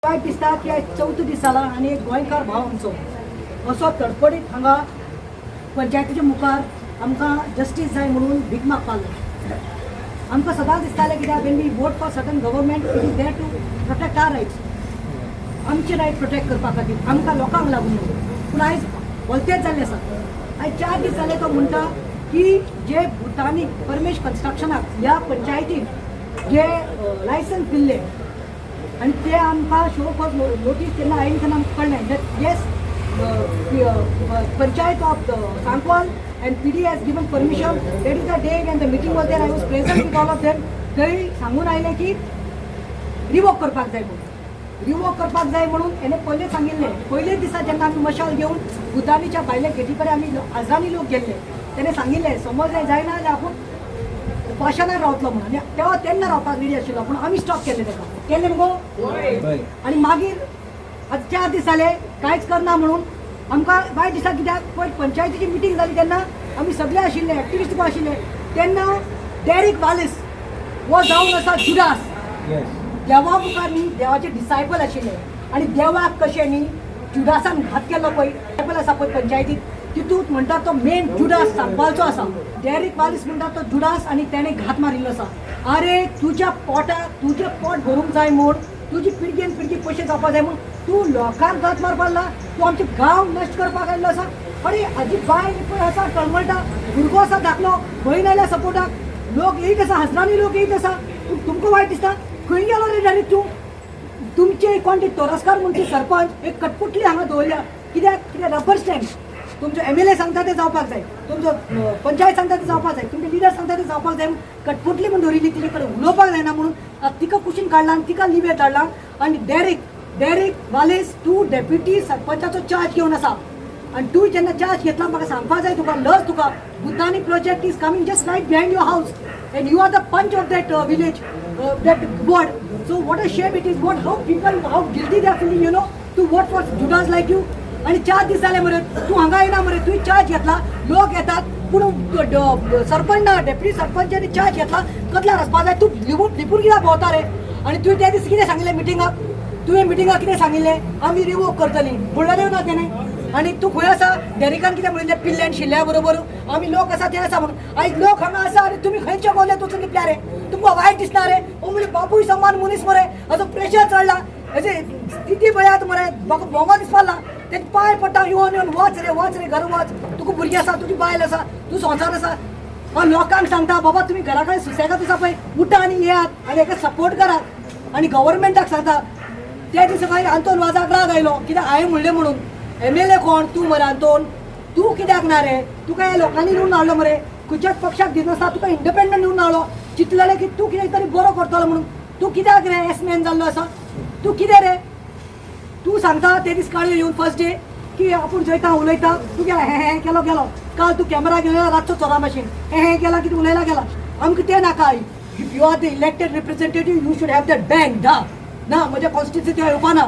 वायट दिसता की आयज चवथो दीस जाला आनी एक गोंयकार भाव आमचो असो तडफडीत हांगा पंचायतीच्या मुखार आमकां जस्टीस जाय म्हणून भीक मागपाक लागलो. आमकां सदांच दिसतालें कित्याक when we vote for certain government, it is there to protect our rights, आमचे रायट प्रोटेक्ट करपा खातीर, आमकां लोकांक लागून म्हणून. पूण आयज भलतेच जाल्लें आसा. आयज 4 दीस जाले तो म्हणटा की जे भुतानी परमेश कन्स्ट्रक्शनाक ह्या पंचायतीन जे लायसन्स दिल्लें आनी ते आमकां शो कॉज नोटीस तेन्ना आयली तेन्ना आमकां कळ्ळें that yes, panchayat of Sancoale and PD has given permission. That is the day when the meeting was there, I was present with all of them. थंय सांगून आयलें की रिवोक करपाक जाय म्हणून, रिवोक करपाक जाय म्हणून. हेणे पयलें सांगिल्लें, पयलेच दिसा जेन्ना आमी मशाल घेवन भुतानीच्या भायल्या गेटी कडेन आमी हजारांनी लोक गेल्ले, तेणें सांगिल्लें समज हें जायना जाल्यार आपूण उपाशनार रावतलो म्हणून. आनी तेव्हा तेन्ना रावपाक रेडी आशिल्लो, पूण आमी स्टॉप केल्लें ताका. केल्लें मुगो? आनी मागीर आतां 4 दीस जाले, कांयच करना म्हणून आमकां वायट दिसता. कित्याक पयर पंचायतीची मिटींग जाली तेन्ना आमी सगळे आशिल्ले, एक्टिविस्ट पण आशिल्ले. तेन्ना डेरिक वालिस हो जावन आसा जुडास. देवा मुखार न्ही देवाचे डिसायपल आशिल्ले आनी देवाक कशें न्ही जुडासान घात केल्लो पळय. डिसायपल आसा पळय पंचायतीत, तितूंत म्हणटा तो मेन जुडास सांगपाचो आसा. डेरिक वालिस म्हणटा तो जुडास आनी तेणें घात मारिल्लो आसा. अरे, तुज्या पोटाक, तुजें पोट भरूंक जाय म्हूण, तुजी पिळगेन पिळगी पयशे जावपा जाय म्हूण तूं लोकांक घात मारपाक लागला. तूं आमचे गांव नश्ट करपाक आयिल्लो आसा. अरे, हाजी बायल पळय आसा, तळमळटा, भुरगो आसा धाकलो, भयण आयल्या सपोर्टाक, लोक येयत आसा, हजरांनी लोक येयत आसा, पूण तुमकां वायट दिसता. खंय गेलो रे डायरेक्ट तूं? तुमचे कोण ते तोरस्कार म्हणचे सरपंच एक कटपुटली हांगा दवरल्या. कित्याक? कित्याक रबर स्टॅम्प. तुमचो एमएलए सांगता ते जावपाक जाय, तुमचो पंचायत सांगता ते जावपाक जाय, तुमचे लिडर सांगता ते जावपाक जाय म्हणून कटपुटली म्हूण दवरिल्ली. तिचे कडेन उलोवपाक जायना म्हणून आतां तिका कुशीन काडला आनी तिका लिवेर धाडला. आनी डेरिक वालेस, तूं डेप्युटी सरपंचाचो चार्ज घेवन आसा आनी तूं जेन्ना चार्ज घेतला, म्हाका सांगपाक जाय तुका, लज तुका. Bhutani project is coming just right behind your house and you are the panch of that village, that ward. So what a shame it is. What how people, how guilty they are feeling to vote for Judas like you. आणि 4 दीस जाले मरे, तूं हांगा येना मरे. तुवें charge घेतला, लोक येतात, पूण सरपंच ना, डेप्युटी सरपंचानी चार्ज घेतला, कदलार वचपा जाय. तूं लिपून लिपून कित्याक भोंवता रे? आनी तुवें त्या दीस कितें सांगिल्लें मिटिंगाक? तुवें मिटिंगाक कितें सांगिल्लें? आमी रिवोक करतली म्हणलें ना तेणें? आनी तूं खंय आसा? डेरिकान कितें म्हणिल्लें? पिल्ले आनी शिल्ल्या बरोबर आमी लोक आसा ते आसा म्हणून. आयज लोक हांगा आसा आनी तुमी खंयच्या गोल्यात वचून लिपल्या रे? तुमकां वायट दिसना रे? ओ म्हणजे बापूय समान मनीस मरे, हाजो प्रेशर चडला, हेजी स्थिती पळयात मरे. म्हाका बोंगो दिसपाक ना. ते पांय पडटा, येवन येवन, वच रे, वच रे, घरा वच. तुका भुरगीं आसा, तुजी बायल आसा, तूं संवसार आसा. हांव लोकांक सांगता, बाबा, तुमी घरा कडेन सुसेगाद आसा पळय, उठा आनी येयात आनी हेका सपोर्ट करात. आनी गव्हर्मेंटाक सांगता, त्या दिसा मागीर आंतोन वाजाक राग आयलो कित्याक हांवें म्हणलें म्हणून. एमएलए कोण तूं मरे आंतोन? तूं कित्याक ना रे? तुका ह्या लोकांनी निवडून हाडलो मरे. खंयच्याच पक्षाक दिनासतना तुका इंडिपेंडंट निवडून हाडलो. चिंतलेलें की तूं कितें तरी बरो करतलो म्हणून. तूं कित्याक रे एस मॅन जाल्लो आसा? तूं कितें रे? तूं सांगता ते दीस काळयो येवन फर्स्ट डे की आपूण जयता, उलयता. तूं गेला, हें हें केलो, गेलो. काल तूं कॅमेरा घेवन येयला रातचो चोरा भाशेन, हें हें केलां, कितें उलयला, गेला. आमकां तें नाका. If you are the elected representative, you should have that bank धा ना म्हज्या कॉन्स्टिट्युन्सी येवपा ना.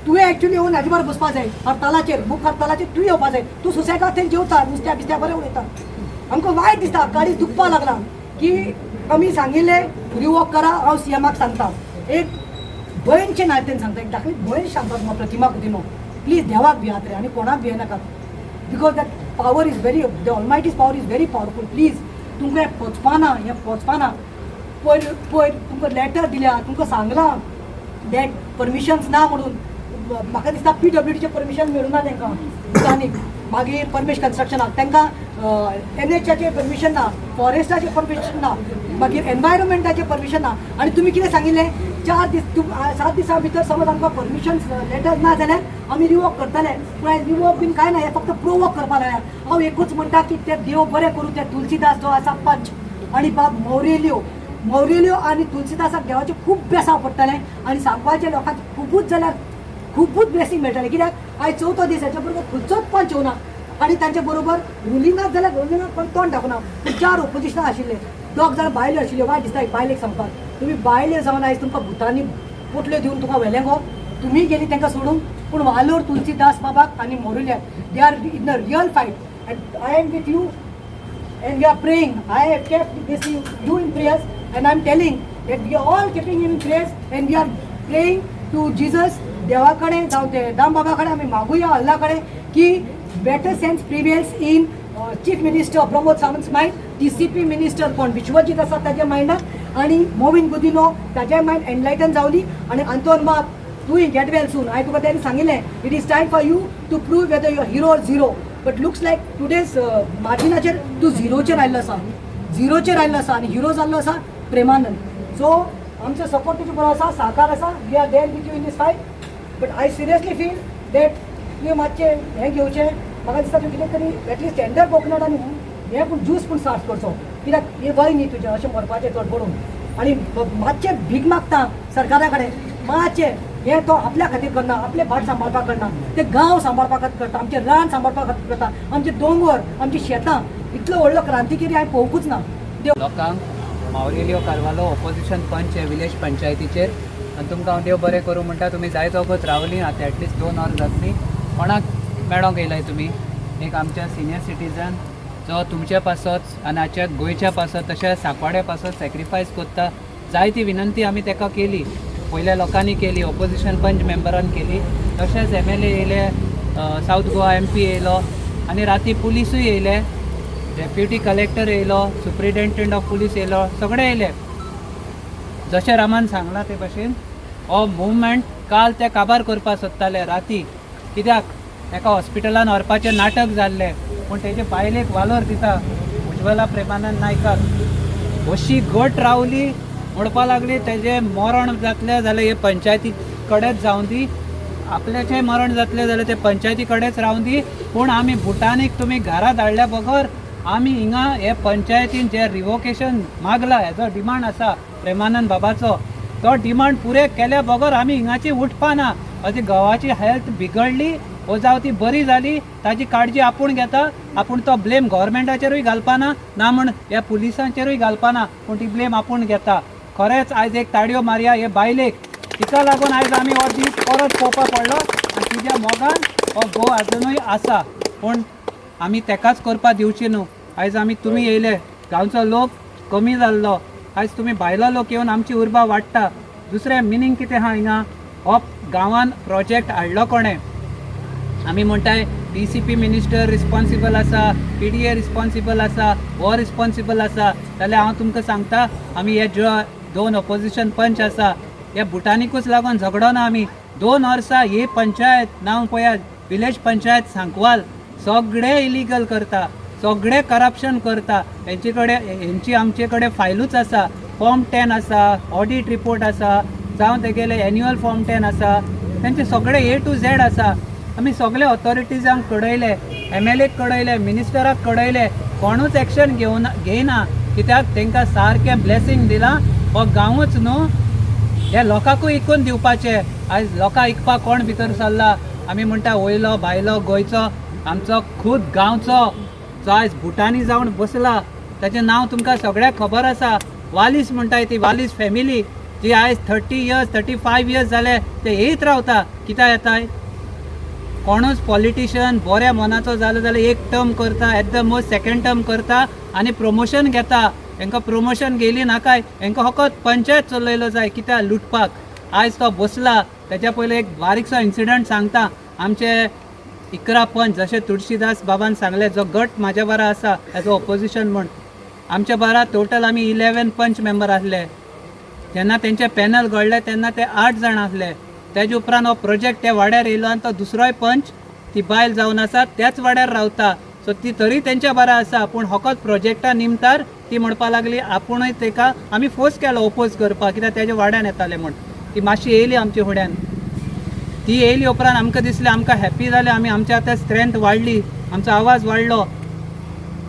तुवें एक्चुअली येवन हाजे बरोबर बसपा जाय हरतालाचेर, बूक हरतालाचेर तूं येवपा जाय. तूं सुसेगाद थंय जेवता, नुस्त्या बिस्त्या बरें उलयता. आमकां वायट दिसता, काळीज दुखपा लागला की आमी सांगिल्लें रिवोक करा. हांव सीएमाक सांगता, एक भयणचे नात्यान सांगता, एक धाकली भयण सांगता तुमकां, प्रतिमा कुतिनो, प्लीज देवाक भियात रे आनी कोणाक भियेनाकात, because that power is very, the Almighty's power is very powerful. Please, तुमकां हें पचपाना, हें पचपाना. पयर पयर तुमकां लेटर दिल्या, तुमकां सांगलां that permissions ना म्हणून. म्हाका दिसता पीडब्ल्यूडीचें परमिशन मेळूं ना तांकां आनी मागीर परमेश कन्स्ट्रक्शनाक तांकां एनएचाचें परमिशन ना, फॉरेस्टाचें परमिशन ना, मागीर एनवायरमेंटाचें परमिशन ना. आनी तुमी कितें सांगिल्लें? 4 दीस, 7 दिसां भितर समज आमकां परमिशन लेटर ना जाल्यार आमी रिवोक करतले. पूण आयज रिवोक बीन कांय ना, हें फक्त प्रोवोक करपा लागल्या. हांव एकूच म्हणटा की ते देव बरें करूं ते तुलसीदास जो आसा पंच आनी बाब मौरेलियो, मौरेलियो आनी तुलसीदासाक देवाचें खूब बेसांव पडटलें आनी सांगपाचें लोकांक खुबूच जाल्यार खुबूच ब्लेसींग मेळटलें. कित्याक आयज चवथो दीस, हाच्या बरोबर खंयचोच पंच येवना आनी तांचे बरोबर रुलिंगाक जाल्यार रुलिंगाक पण तोंड दाखोवना. पूण चार ओपोजिशनाक आशिल्ले, दोग जाण बायल्यो आशिल्ल्यो. वायट दिसता एक बायलेक सांगपाक. तुमी बायले जावन आयज तुमकां भुतांनी पोटल्यो दिवन तुका व्हेलें गो, तुमी गेली तांकां सोडून. पूण वालोर तुलसीदास बाबाक आनी मोरुल्याक. They are in a real fight and I am with you and we are praying. I have kept this you in prayers and I am telling that we are all keeping him in prayers and we are praying to Jesus. देवा कडेन जावं ते दाम बाबा कडेन आमी मागुया, अल्ला कडेन की better sense prevails in Chief Minister Pramod Sawant mind, DCP minister कोण विश्वजीत आसा ताच्या मायंडान आनी मोविन गुदिनो ताच्या मायंड एनलायटन जावली. आनी अंतोन बाब, तूंय गेट वेल सून. हांवें तुका तेणी सांगिल्लें, it is time for you to prove whether you hero or zero, but looks like today's मार्जिनाचेर तूं झिरोचेर आयिल्लो आसा, झिरोचेर आयिल्लो आसा आनी हिरो जाल्लो आसा प्रेमानंद. सो आमचो सपोर्ट तुजे बरो आसा, सहकार आसा. We are there with you in this fight, but I seriously feel that तुवें मातशें हें घेवचें. म्हाका दिसता तुवें कितें तरी एटलिस्ट टेंडर कोकोनट आनी हें पूण ज्यूस पूण स्टार्ट करचो, कित्याक हें वय न्ही तुजें अशें मरपाचें तडफडून. आनी मातशें भीक मागता सरकारा कडेन मातशें. हें तो आपल्या खातीर करना, आपलें भाट सांबाळपाक करना, ते गांव सांबाळपा खातीर करता, आमचें रान सांबाळपा खातीर करता, आमचे दोंगर, आमची शेतां. इतलो व्हडलो क्रांतिकारी हांवें पळोवंकूच ना. देव. लोकांक, मावरेलियो कार्वालो, ऑपोजिशन पंच हे विलेज पंचायतीचेर. आनी तुमकां हांव देव बरें करूं म्हणटा. तुमी जायतो वगत रावलीं, आतां एटलिस्ट 2 वरां जातलीं. कोणाक मेळोंक येयलाय तुमी? एक आमच्या सिनियर सिटीजन जो तुमच्या पासत आनी आमच्या गोंयच्या पासत तशें सांकवाड्या पासत सॅक्रिफायस करता. जायती विनंती आमी ताका केली, पयल्या लोकांनी केली, ऑपोजिशन पंच मेंबरान केली, तशेंच एमएलए येयले, सावथ गोवा एमपी येयलो आनी राती पुलिसूय येयले, डेप्युटी कलेक्टर येयलो, सुप्रिटेंडंट ऑफ पुलीस येयलो, सगळे येयले. जशें रामान सांगलां ते भशेन हो मुवमेंट काल ते काबार करपाक सोदताले राती, कित्याक ताका हॉस्पिटलान व्हरपाचें नाटक जाल्लें. पूण तेजे बायलेक वालोर दिता, उज्वला प्रेमानंद नायकाक. अशी घट रावली, म्हणपा लागली तेजें मरण जातलें जाल्यार हे पंचायती कडेच जावं दी, आपल्याचें मरण जातलें जाल्यार ते पंचायती कडेच रावूं दी, पूण आमी भुटानीक तुमी घरा धाडल्या बगर आमी हिंगा हे पंचायतीन जे रिवोकेशन मागला, हेजो डिमांड आसा प्रेमानंद बाबाचो, तो डिमांड पुरे केल्या बगर आमी हिंगाची उठपा ना. अशी घोवाची हेल्थ बिगडली वो जावं ती बरी जाली, ताजी काळजी आपूण घेता. आपूण तो ब्लेम गव्हर्मेंटाचेरूय घालपाना ना म्हण ह्या पुलिसांचेरूय घालपाना, पूण ती ब्लेम आपूण घेता. खरेंच आयज एक ताळयो मारया हे बायलेक. तिका लागून आयज आमी हो दीस परत पळोवपा पडलो आनी तिज्या मोगान हो घोव आजुनूय आसा, पूण आमी तेकाच करपा दिवची न्हू. आयज आमी तुमी येयले, गांवचो लोक कमी जाल्लो, आयज तुमी भायलो लोक येवन आमची उर्बा वाडटा. दुसरें मिनींग कितें आहा हिंगा, हो गांवान प्रोजेक्ट हाडलो कोणें? आमी म्हणटाय डीसीपी मिनिस्टर रिस्पॉन्सिबल आसा, पीडीए रिस्पॉन्सिबल आसा, हो रिस्पॉन्सिबल आसा, जाल्यार हांव तुमकां सांगता, आमी हे जो दोन ऑपोजिशन पंच आसा, ह्या भुटानिकूच लागून झगडो ना. आमी 2 वर्सां ही पंचायत, नांव पळयात, विलेज पंचायत सांकवाल, सगळे इलिगल करता, सगळे करप्शन करता. हेंचे कडेन, हेंची आमचे कडेन फायलूच आसा, फॉर्म 10 आसा, ऑडीट रिपोर्ट आसा, जावं तेगेले एन्युअल फॉर्म 10 आसा, तेंचे सगळे ए टू झेड आसा. आमी सगळे ऑथॉरिटीजांक कळयले, एमएलएक कळयले, मिनिस्टराक कळयले, कोणूच एक्शन घेवन घेयना, कित्याक तांकां सारकें ब्लेसिंग दिलां. हो गांवूच न्हू, हे लोकांकूय इकून दिवपाचे. आयज लोकां इकपाक कोण भितर सरला? आमी म्हणटा वयलो भायलो गोंयचो, आमचो खूद गांवचो जो आयज भुटानी जावन बसला, ताचें नांव तुमकां सगळ्याक खबर आसा, वालीस म्हणटाय ती वालीस फॅमिली, जी आयज 30 years, 35 years जाले ते येयत रावता. कित्याक येताय? कोणूच पॉलिटिशियन बऱ्या मनाचो जालो जाल्यार एक टर्म करता, at the most second term करता आनी प्रमोशन घेता. हेंकां प्रमोशन गेली नाकाय, हेंकां फकत पंचायत चलयलो जाय. कित्याक? लुटपाक. आयज तो बसला. तेच्या पयलीं एक बारीकसो इन्सिडंट सांगता. आमचे 11 पंच, जशें तुळशीदास बाबान सांगलें, जो गट म्हाज्या बारा आसा एज अ ऑपोजिशन म्हण, आमच्या बारा टोटल आमी 11 पंच मेंबर आसले. जेन्ना तेंचे पॅनल घडले तेन्ना ते आठ जाण आसले. तेजे उपरांत हो प्रोजेक्ट त्या वाड्यार येयलो आनी तो दुसरोय पंच, ती बायल जावन आसा, त्याच वाड्यार रावता, सो ती तरी तेंच्या बारा आसा. पूण फकत प्रोजेक्टा निमतार ती म्हणपा लागली आपुणूय. तेका आमी फोर्स केलो ओपोज करपाक, कित्याक तेज्या वाड्यान येताले म्हूण. ती मातशी येयली आमच्या फुड्यान. ती येयली उपरांत आमकां दिसलें, आमकां हॅपी जालें, आमी आमच्या आतां स्ट्रेंथ वाडली, आमचो आवाज वाडलो.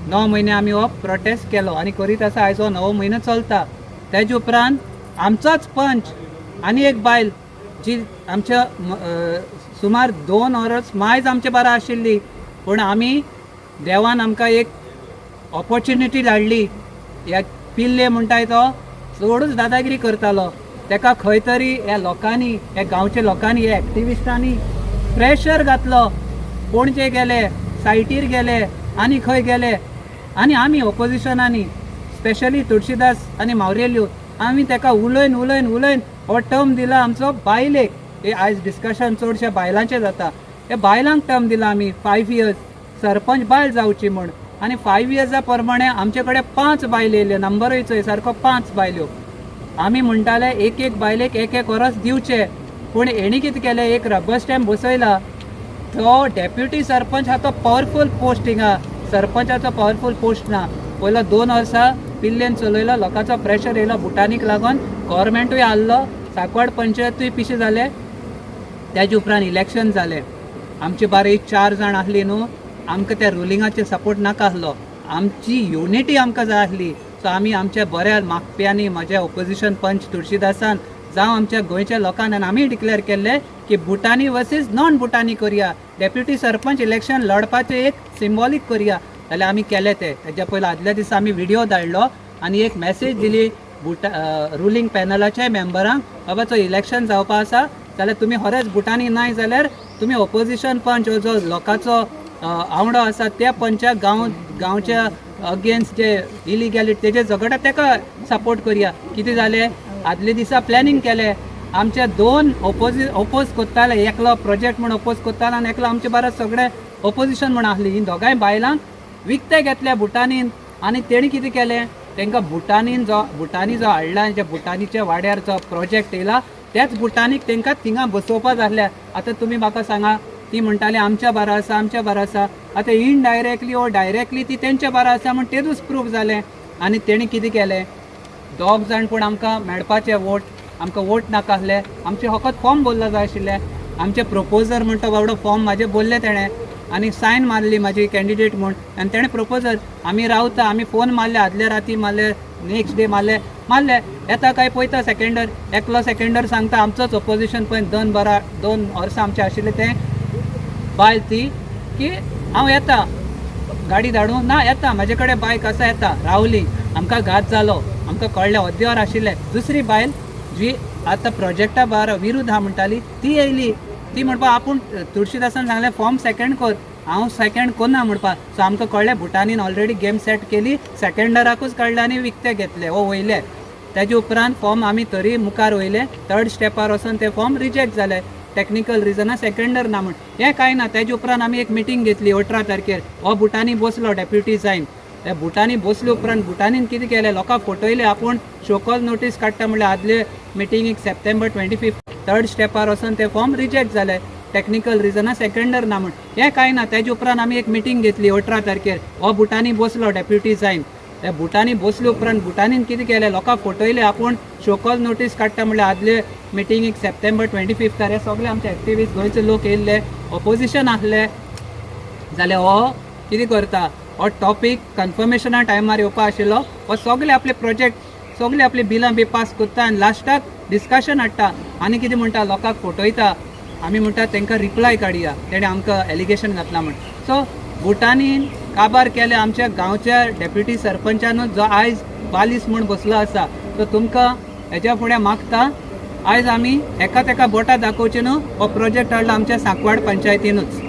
9 म्हयने आमी हो प्रोटेस्ट केलो आनी करीत आसा. आयज हो णवो म्हयनो चलता. तेजे उपरांत आमचोच पंच आनी एक बायल, जी आमच्या सुमार 2 वरस मायज आमचे बारा आशिल्ली, पूण आमी देवान आमकां एक ऑपॉर्च्युनिटी धाडली. ह्या पिल्ले म्हणटाय तो चडूच दादागिरी करतालो. तेका खंय तरी ह्या लोकांनी, ह्या गांवच्या लोकांनी, ह्या एक्टिविस्टांनी प्रेशर घातलो. पणजे गेले, सायटीर गेले आनी खंय गेले आनी आमी ऑपोजिशनांनी, स्पेशली तुळशीदास आनी मावरेल्यो, आमी तेका उलयन उलयन उलयन हो टर्म दिला आमचो बायलेक. हे आयज डिस्कशन चडशें बायलांचें जाता. हे बायलांक टर्म दिला आमी 5 इयर्स, सरपंच बायल जावची म्हूण. आनी 5 इयर्सा प्रमाणे आमचे कडेन पांच बायलो येयल्यो. नंबरूय चोय सारको, पांच बायल्यो. आमी म्हणटाले एक एक बायलेक एक एक वरस दिवचे, पूण हेणी कितें केलें, एक रबर स्टॅम्प बसयला. तो डेप्युटी सरपंच हा तो पावरफूल पोस्ट. हिंगा सरपंचाचो पावरफूल पोस्ट ना. पयलो 2 वर्सां पिल्लेन चलयलो, लोकांचो प्रेशर येयलो, बुटानीक लागून गव्हर्मेंटूय आहलो, सांकवाड पंचायतूय पिशे जाले. तेजे उपरांत इलेक्शन जालें. आमचे बारे चार जाण आसली न्हू, आमकां त्या रुलिंगाचे सपोर्ट नाका आसलो, आमची युनिटी आमकां जाय आसली. सो आमी आमच्या बऱ्या मागप्यांनी, म्हज्या ओपोजिशन पंच तुळशीदासान जावं आमच्या गोंयच्या लोकांनी, आनी आमी डिक्लेअर केल्लें की बुटानी वर्सीस नॉन बुटानी करया, डेप्युटी सरपंच इलेक्शन लढपाचें एक सिम्बॉलीक करया. जाल्यार आमी केलें तें. तेज्या पयलीं आदल्या दिसा आमी व्हिडियो धाडलो आनी एक मॅसेज दिली बुटा रुलींग पॅनलाच्या मेंबरांक, बाबा चो इलेक्शन जावपा आसा जाल्यार तुमी खरेंच बुटानी नाय जाल्यार तुमी ओपोजिशन पंच हो जो लोकांचो आवडो आसा त्या पंचाक गांवच्या अगेन्स्ट जे इलिगॅलिटी तेजे झगडटा तेका सपोर्ट करया. कितें जालें, आदले दिसा प्लॅनिंग केलें. आमचे दोन ओपोज करताले, एकलो प्रोजेक्ट म्हूण ओपोज करतालो आनी एकलो आमचे बारा सगळे ओपोजिशन म्हूण आसली. ही दोगांय बायलांक विकते घेतले बुटानीन. आनी तेणी कितें केलें, तांकां बुटानीन जो बुटानी जो हाडला, जे बुटानीच्या वाड्यार जो प्रोजेक्ट येयला त्याच बुटानीक तांकां थिंगा बसोवपा जाल्ल्या. आतां तुमी म्हाका सांगा, ती म्हणटाली आमच्या बारा आसा, आमच्या बारा आसा. आतां इनडायरेक्टली ओ डायरेक्टली ती तेंच्या बारा आसा म्हण तेजूच प्रूफ जालें. आनी तेणी कितें केलें, दोग जाण पूण आमकां मेळपाचे वोट, आमकां वोट नाका आसले, आमचे फकत फॉर्म भरलो जाय आशिल्ले. आमचे प्रपोजर म्हणटा बाबडो, फॉर्म म्हाजे भरले तेणें आनी सायन मारली म्हाजी कॅन्डिडेट म्हूण. आनी तेणें प्रपोजर आमी रावता, आमी फोन मारले, आदल्या राती मारले, नेक्स्ट डे मारले मारले, येता काय पळयता सेकंडर. एकलो सेकंडर सांगता, आमचोच ओपोजिशन पळय 2 बरा 2 वर्सां आमचें आशिल्लें तें बायल ती, की हांव येता, गाडी धाडूं ना, येता, म्हाजे कडेन बायक आसा, येता. रावली. आमकां घात जालो, आमकां कळ्ळें अर्देवर आशिल्लें. दुसरी बायल जी आतां प्रोजेक्टा बार विरुद्ध आहा म्हणटाली ती येयली. ती म्हणपा आपूण तुळशीदासान सांगलें फॉर्म सेकंड कर, हांव सेकंड कोन्ना म्हणपा. सो आमकां कळ्ळें भुटानीन ऑलरेडी गेम सेट केली, सेकंडराकूच काडले आनी विकते घेतले वो वयले. तेजे उपरांत फॉर्म आमी तरी मुखार वयले, थर्ड स्टेपार वचोन ते फॉर्म रिजेक्ट जाले, टॅक्निकल रिजना सेकंडर ना म्हण. हें कांय ना. तेजे उपरांत आमी एक मिटींग घेतली 18 तारखेर. हो बुटानी बसलो डेप्युटी जायन. त्या बुटानी बसले उपरांत बुटानीन कितें केलें, लोकांक फटयले, आपूण शोकॉज नोटीस काडटा म्हणल्यार आदले मिटिंगेक सप्टेंबर 25, थर्ड स्टेपार वचोन ते फॉर्म रिजेक्ट जाले, टॅक्निकल रिजना सेकंडर ना म्हण. हें कांय ना. तेजे उपरांत आमी एक मिटींग घेतली 18 तारखेर. हो बुटानी बसलो डेप्युटी जायन. त्या बुटानी बसले उपरांत बुटानीन कितें केलें, लोकांक फटयले, आपूण शोकॉज नोटीस काडटा म्हणल्यार आदले मिटिंगेक सप्टेंबर 25 हे सगळे आमचे एक्टिविस्ट गोंयचे लोक येयल्ले, ओपोजिशन आसले. जाल्यार हो कितें करता, हो टॉपीक कन्फर्मेशना टायमार येवपा आशिल्लो. हो सगळे आपले प्रोजेक्ट, सगळे आपली बिलां बी पास करता आनी लास्टाक डिस्कशन हाडटा आनी कितें म्हणटा, लोकांक फटयता. आमी म्हणटा तांकां रिप्लाय काडया, तेणें आमकां एलिगेशन घातलां म्हण. सो भुटानीन काबार केले आमच्या गांवच्या डेप्युटी सरपंचानूच, जो आयज बालीस म्हूण बसलो आसा. सो तुमकां हेच्या फुडें मागता, आयज आमी एका तेका बोटां दाखोवचे न्हू, हो प्रोजेक्ट हाडला आमच्या सांकवाड पंचायतीनूच.